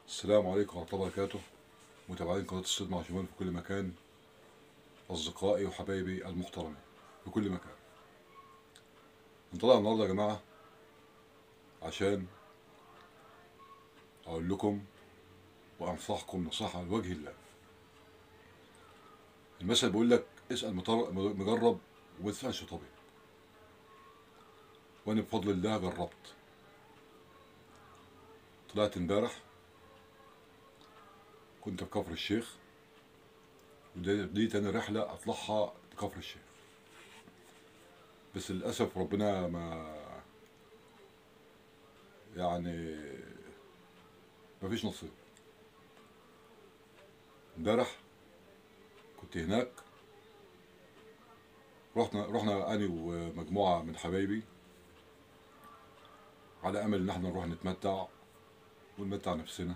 السلام عليكم ورحمة الله وبركاته. متابعين قناة الصيد مع شمال في كل مكان، أصدقائي وحبايبي المحترمين في كل مكان. نطلع النهارده يا جماعة عشان أقول لكم وأنصحكم نصيحة لوجه الله. المثل بيقول لك اسأل مجرب وما تسألش طبيب. وأنا بفضل الله جربت. طلعت امبارح كنت في كفر الشيخ، ودي تاني رحلة أطلعها لكفر الشيخ، بس للأسف ربنا ما يعني مفيش نصيب. امبارح كنت هناك، رحنا أنا ومجموعة من حبايبي على أمل إن احنا نروح نتمتع ونمتع نفسنا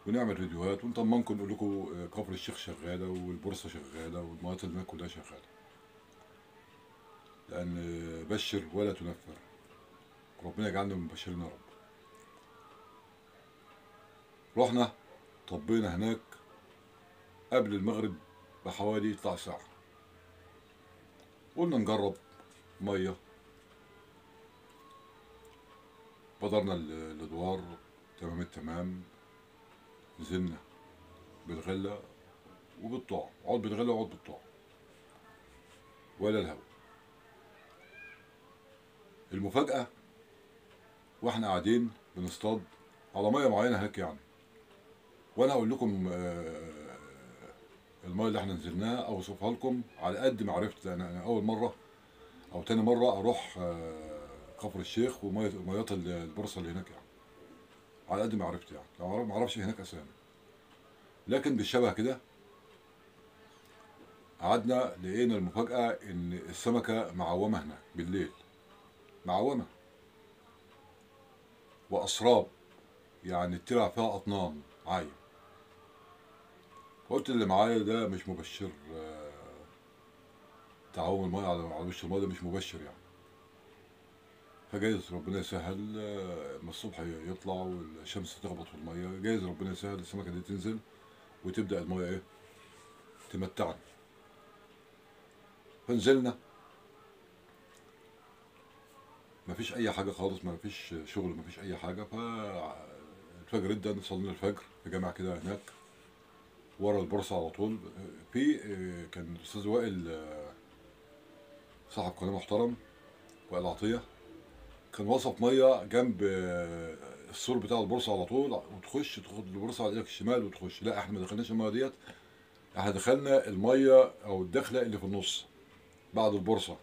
ونعمل فيديوهات ونطمنكم، نقول لكم كفر الشيخ شغالة والبورصة شغالة والمناطق اللي هناك كلها شغالة. لان بشر ولا تنفر، ربنا يجعلنا من مبشرين يا رب. رحنا طبينا هناك قبل المغرب بحوالي 9 ساعة، قلنا نجرب مية، بدرنا الادوار تمام التمام، نزلنا بالغله وبالطعم، عود بالغله وعود بالطعم ولا الهوا. المفاجأة واحنا قاعدين بنصطاد على مية معينة هناك يعني، وانا هقول لكم المية اللي احنا نزلناها اوصفها لكم على قد ما عرفت. انا اول مرة او تاني مرة اروح كفر الشيخ وميات البورصة اللي هناك يعني، على قد ما عرفت يعني، لو ما اعرفش هناك اسامي، لكن بالشبه كده. قعدنا لقينا المفاجأة ان السمكة معومة هناك بالليل، معومة وأسراب يعني الترع فيها أطنان عايم. قلت اللي معايا ده مش مبشر، تعوم المية على وش المية ده مش مبشر يعني. فجايز ربنا يسهل ما الصبح يطلع والشمس تخبط في المية، جايز ربنا يسهل السمكة دي تنزل وتبدأ المية ايه تمتعنا. فنزلنا مفيش اي حاجة خالص، مفيش شغل، مفيش اي حاجة. فالفجر ادى، صلينا الفجر في جامع كده هناك ورا البورصة على طول. في كان الاستاذ وائل صاحب قناة محترم، وائل عطية، كان وصف مية جنب السور بتاع البورصة على طول، وتخش تاخد البورصة على ايدك الشمال وتخش. لا احنا ما دخلناش المية ديت، احنا دخلنا المية او الدخلة اللي في النص بعد البورصة،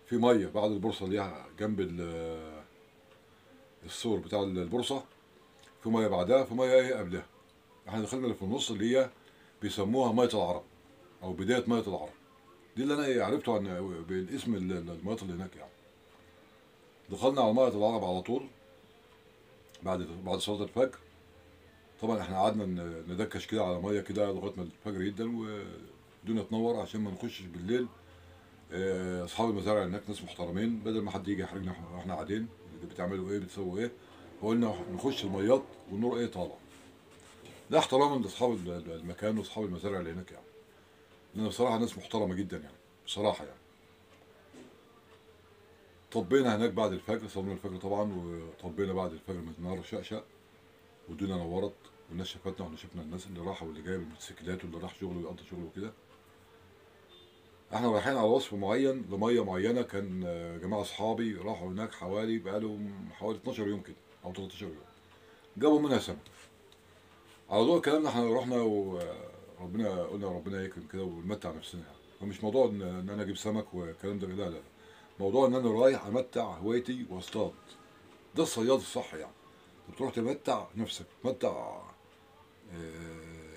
في مية بعد البورصة اللي هي جنب السور بتاع البورصة، في مية بعدها، في مية ايه قبلها. احنا دخلنا اللي في النص اللي هي بيسموها مية العرب او بداية مية العرب، دي اللي انا ايه عرفته عن بالاسم المية اللي هناك يعني. دخلنا على مية العرب على طول بعد صلاة الفجر. طبعا احنا قعدنا ندكش كده على مية كده لغاية ما الفجر يدن والدنيا تنور عشان ما نخشش بالليل. اصحاب المزارع هناك ناس محترمين، بدل ما حد يجي يحرجنا واحنا قاعدين بتعملوا ايه بتسووا ايه، فقلنا نخش الميات والنور ايه طالع. ده احتراما لاصحاب المكان واصحاب المزارع اللي هناك يعني، لان بصراحة ناس محترمه جدا يعني، بصراحة يعني. طبينا هناك بعد الفجر، صلينا الفجر طبعا وطبينا بعد الفجر من النار شقشق، والدنيا نورت والناس شافتنا، واحنا شفنا الناس اللي راحة واللي جاية بالموتوسيكلات واللي راح شغله ويقضي شغله وكده. احنا رايحين على وصف معين لمية معينة، كان جماعة اصحابي راحوا هناك حوالي بقالهم حوالي 12 يوم كده او 13 يوم، جابوا منها سمك. على ضوء الكلام ده احنا رحنا وربنا قلنا ربنا يكرم كده ونمتع نفسنا يعني. فمش موضوع ان انا اجيب سمك والكلام ده، لا لا لا، موضوع ان انا رايح امتع هوايتي واصطاد. ده الصياد الصح يعني، انت بتروح تمتع نفسك، تمتع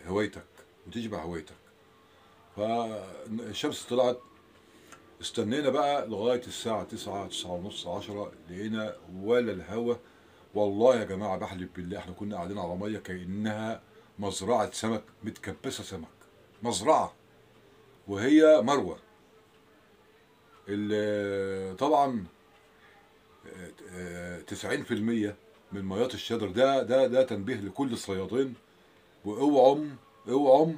هوايتك وتشبع هوايتك. فالشمس طلعت، استنينا بقى لغاية الساعة 9، 9:30، 10، لقينا ولا الهوا. والله يا جماعة بحلف بالله احنا كنا قاعدين على مية كانها مزرعة سمك، متكبسه سمك، مزرعة وهي مروه. اللي طبعا 90% من ميات الشادر. ده تنبيه لكل الصيادين، واوعوا اوعوا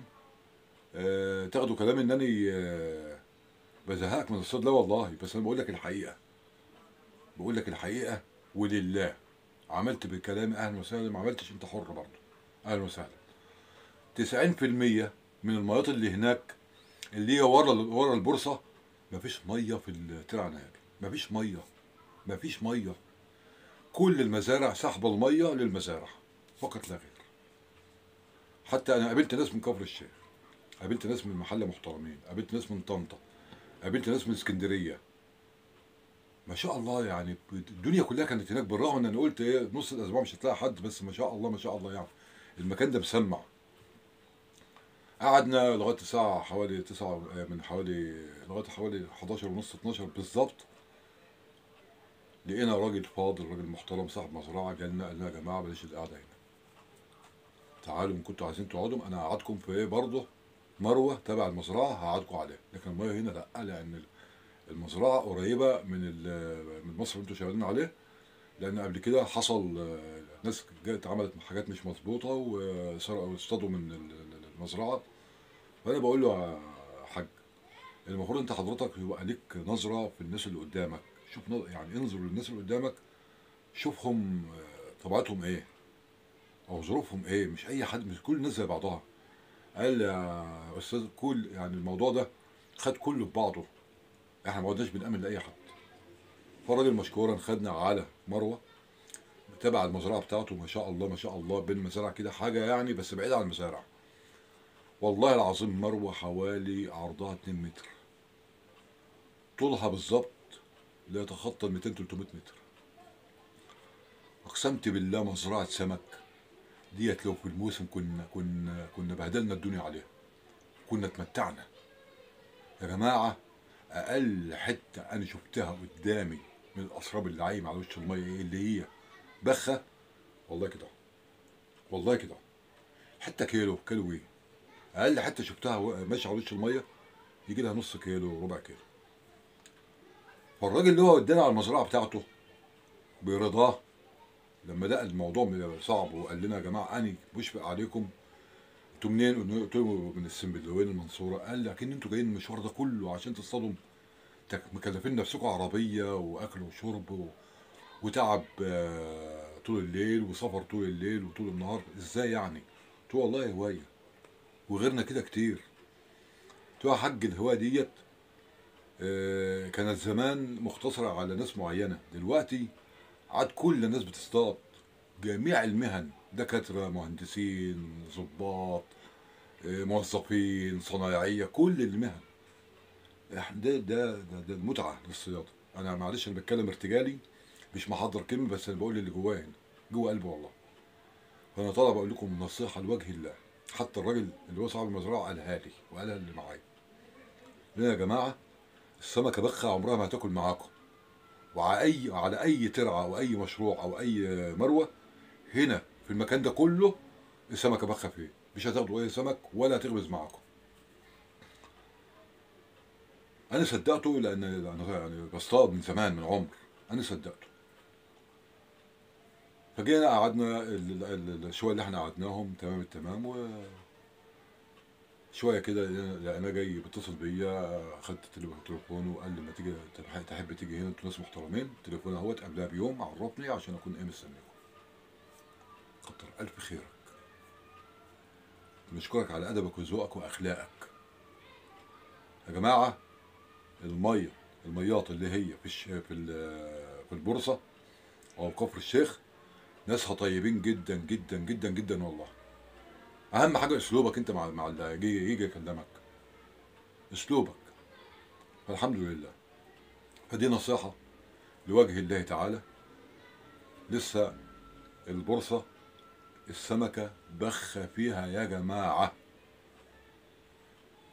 تاخدوا كلامي ان انا بزهقك من الصيد، لا والله، بس انا بقول لك الحقيقة، بقول لك الحقيقة ولله. عملت بكلامي اهلا وسهلا، ما عملتش انت حر برضه، اهلا وسهلا. 90% من الميات اللي هناك اللي هي ورا البورصة مفيش مية في الترعه نهائي، مفيش مية، مفيش مية. كل المزارع سحب المية للمزارع فقط لا غير. حتى انا قابلت ناس من كفر الشيخ، قابلت ناس من المحلة محترمين، قابلت ناس من طنطا، قابلت ناس من اسكندرية، ما شاء الله. يعني الدنيا كلها كانت هناك، بالرغم ان انا قلت ايه نص الاسبوع مش هتلاقي حد، بس ما شاء الله ما شاء الله يعني المكان ده مسمع. قعدنا لغاية الساعة حوالي 9، من حوالي لغاية حوالي 11:30 12 بالظبط، لقينا راجل فاضل، راجل محترم صاحب مزرعة، جالنا قال لنا يا جماعة بلاش القعدة هنا، تعالوا ان كنتوا عايزين تقعدوا انا هقعدكم في ايه برضه مروه تبع المزرعة هقعدكم عليها، لكن المية هنا لا، لان المزرعة قريبه من مصر اللي انتوا شغالين عليه، لان قبل كده حصل ناس جت عملت حاجات مش مظبوطة وسرقوا واصطادوا من المزرعة. فانا بقول له يا حاج المفروض انت حضرتك يبقى ليك نظره في الناس اللي قدامك، شوف يعني انظر للناس اللي قدامك، شوفهم طبيعتهم ايه او ظروفهم ايه، مش اي حد، مش كل الناس زي بعضها. قال يا استاذ كل يعني الموضوع ده خد كله في بعضه، احنا ما عدناش بنأمن لاي حد. فالراجل مشكورا خدنا على مروه تبع المزرعة بتاعته، ما شاء الله ما شاء الله، بين المزارع كده حاجة يعني، بس بعيد عن المزارع. والله العظيم مروه حوالي عرضها 2 متر، طولها بالظبط لا يتخطى 200 300 متر. اقسمت بالله مزرعة سمك ديت لو في الموسم كنا كنا كنا بهدلنا الدنيا عليها، كنا اتمتعنا يا جماعة. اقل حتة انا شفتها قدامي من الاسراب اللي عايمه على وش المية اللي هي بخه، والله كده، والله كده، حتة كيلو كيلو ايه، اقل حتة شفتها ماشية على وش المية يجي لها نص كيلو ربع كيلو. فالراجل اللي هو ودانا على المزرعة بتاعته برضاه لما لقى الموضوع صعب وقال لنا يا جماعة انا مشفق عليكم، انتوا منين؟ قلت له من السنبلاوين المنصورة. قال لكن انتوا جايين المشوار ده كله عشان تصطادوا، مكلفين نفسكم عربية واكل وشرب وتعب طول الليل وسفر طول الليل وطول النهار، ازاي يعني؟ قلت له والله هواية وغيرنا كده كتير. قلت له يا حاج الهواية ديت كانت زمان مختصره على ناس معينة، دلوقتي عاد كل الناس بتصطاد، جميع المهن، دكاترة، مهندسين، ضباط، موظفين، صنايعيه، كل المهن. ده ده ده, ده المتعة للصياده. انا معلش انا بتكلم ارتجالي، مش محضر كلمة، بس انا بقول اللي جوايا هنا جوه قلبي والله. فانا طالع بقول لكم نصيحة لوجه الله، حتى الراجل اللي هو صاحب المزرعة قالها لي وقالها اللي معايا، لنا يا جماعة السمكة بخه عمرها ما هتاكل معاكم، وعلى على اي ترعه او اي مشروع او اي مروه هنا في المكان ده كله السمكة بخه فيه، مش هتاخدوا اي سمك ولا هتغمز معاكم. انا صدقته لان انا يعني بصطاد من زمان من عمر، انا صدقته. فجينا قعدنا الشويه اللي احنا قعدناهم تمام التمام، و شوية كده لقيناه جاي بيتصل بيا، خدت تليفونه وقال لي ما تيجي تحب تيجي هنا، انتوا ناس محترمين، تليفون اهوت قبلها بيوم عرفني عشان اكون ايه مستنيكم. كتر الف خيرك، بنشكرك على ادبك وذوقك واخلاقك. يا جماعة المية، الميات اللي هي في في البورصة او كفر الشيخ ناسها طيبين جدا جدا جدا جدا والله. اهم حاجة اسلوبك انت مع اللي يجي يكلمك، اسلوبك. فالحمد لله. فدي نصيحة لوجه الله تعالى. لسه البورصة السمكة بخه فيها يا جماعة.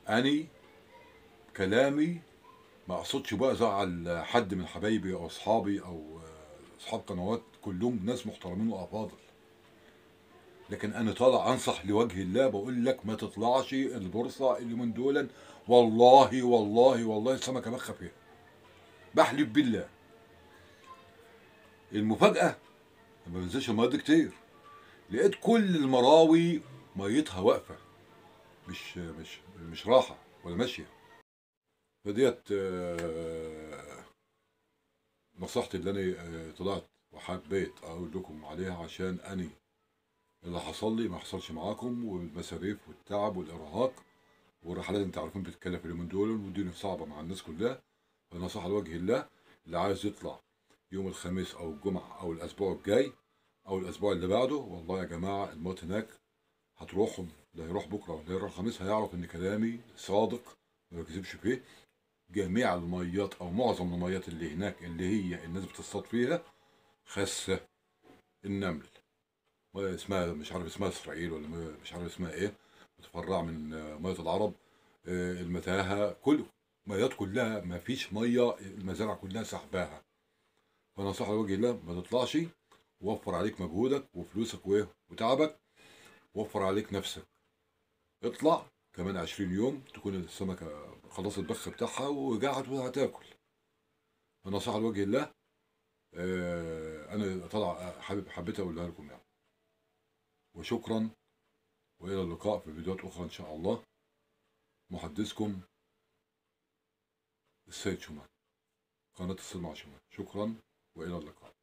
اني كلامي ما اقصدش بقى ازعل حد من حبايبي او اصحابي او اصحاب قنوات، كلهم ناس محترمين وافاضل، لكن انا طالع انصح لوجه الله، بقول لك ما تطلعش البورصة اللي من دولا، والله والله والله السمكة بخه فيها، بحلف بالله. المفاجاة ما بنزلش المية دي كتير. لقيت كل المراوي ميتها واقفة، مش مش مش راحة ولا ماشية. فديت نصيحتي اللي انا طلعت وحبيت اقول لكم عليها، عشان اني اللي حصل لي ما حصلش معاكم، والمصاريف والتعب والارهاق والرحلات انت عارفين بتتكلف اليومين دول، والدنيا صعبة مع الناس كلها. فنصيحه لوجه الله، اللي عايز يطلع يوم الخميس او الجمعة او الاسبوع الجاي او الاسبوع اللي بعده، والله يا جماعة الموت هناك هتروحهم، اللي هيروح بكره واللي هيروح الخميس هيعرف ان كلامي صادق ما بكذبش فيه. جميع الميات او معظم الميات اللي هناك اللي هي الناس بتصطاد فيها خاسه النمل، مية اسمها مش عارف اسمها اسرائيل ولا مش عارف اسمها ايه، متفرعه من مية العرب، المتاهة، كل ميات كلها ما فيش مية، المزارع كلها سحباها. فنصيحه لوجه الله ما تطلعش، وفر عليك مجهودك وفلوسك وايه وتعبك، وفر عليك نفسك. اطلع كمان 20 يوم تكون السمكة خلصت البخ بتاعها وجعت وهتاكل. فنصيحه لوجه الله، انا طالع حابب حبيت اقولها لكم يعني. وشكرا، والى اللقاء في فيديوهات اخرى ان شاء الله. محدثكم السيد شومان، قناة الصيد مع شومان. شكرا والى اللقاء.